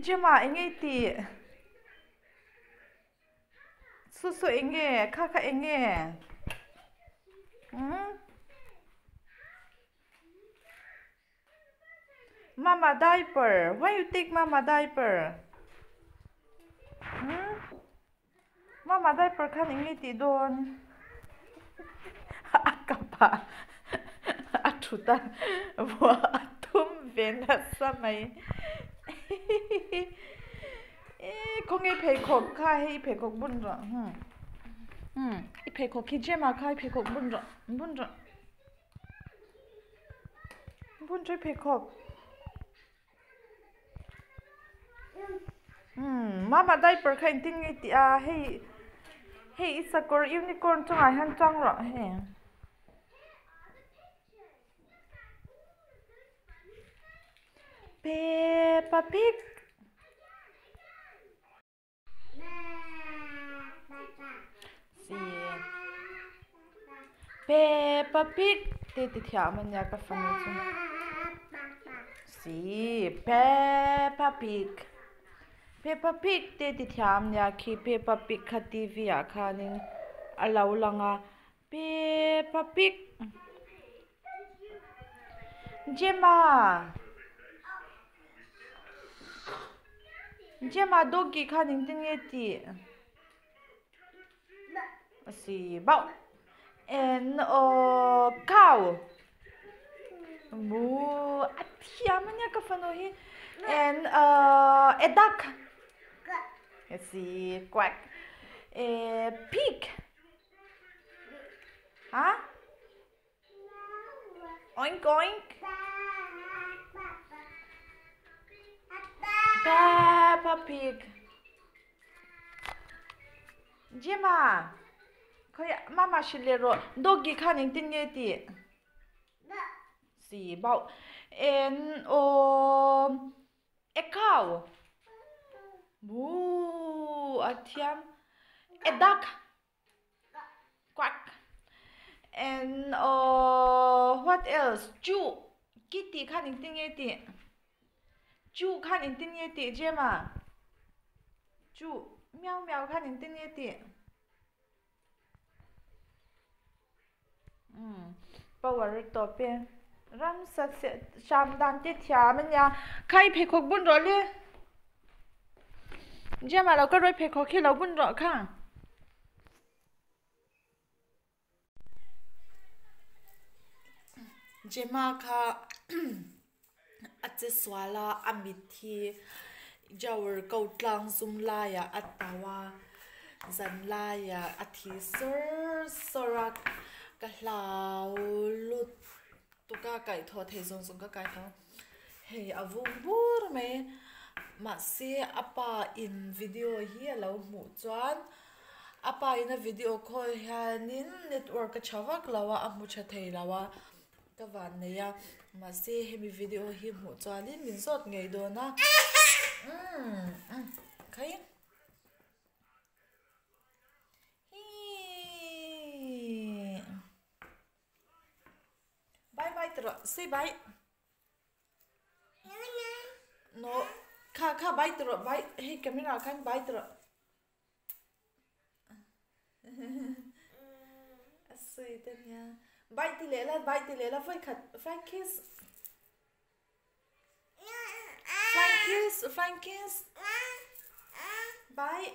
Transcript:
Gemma eng nge i tih? Su su eng nge? Kha kha eng nge? Umm Mama diaper why you take mama diaper? Umm Mama diaper khan eng nge tih dawn? A kap ah a thut a vuah a tum ve nasa mai eee khawnge pheikhawk kha hei pheikhawk bun rawh hmm hmm i pheikhawk khi Gemma kha i pheikhawk bun rawh bun rawh bun rawh i pheikhawk. Umm mama diaper kha engtin nge tih a hei hei i sakawr unicorn chungah hian chuang rawh hei Peppa Pig. Peppa Pig te ti thiam a nia ka fanu chu si Peppa Pig Peppa Pig te ti thiam a nia khi Peppa Pig kha T V ah khanin a lo lang a Peppa Pig Gemma Gemma doggy khan engtin nge tih a si bauh en aw cow moo a thiam ania ka fanu hi en ahh a duck a si quack eh pig ha. Oink oink. Peppa Pig. Gemma. Khoi mama hrilh leh rawh. Doggy khan engtin nge tih? Si bauh. En aw A cow. Moo a thiam. A duck. Quack and aww what else chu kitty khan engtin nge tih chu khan engtin nge tih Gemma chu miau miau khan engtin nge tih umm power a tawp e ramsa hram dan te thiam ania khai pheikhawk bun rawh le Gemma lo ka rawi pheikhawk hi lo bun rawh kha. Gemma kha a che sual a a mit hi Jawar ko tlang zum laiah a tau a zan laiah a thi sawr sawr a ka hlau lut tuk a kaihthawh thei zawng zawng ka kaitho hei a vung bur mai mahse a pa in video hi a lo hmuh chuan a pa in a video call hianin network a tha vak lo a a hmu tha thei lo a. Ka van nei a, mahse hemi video hi hmuh chuanin min zawt ngei dawn a, umm khai hii bye bye ti rawh say bye no kha kha bye ti rawh bye hei camera ah khan bye ti rawh. A sweet a nia. Bye ti leh la, bye ti leh la vawi khat flying kiss. Flying kiss, flying kiss. Bye.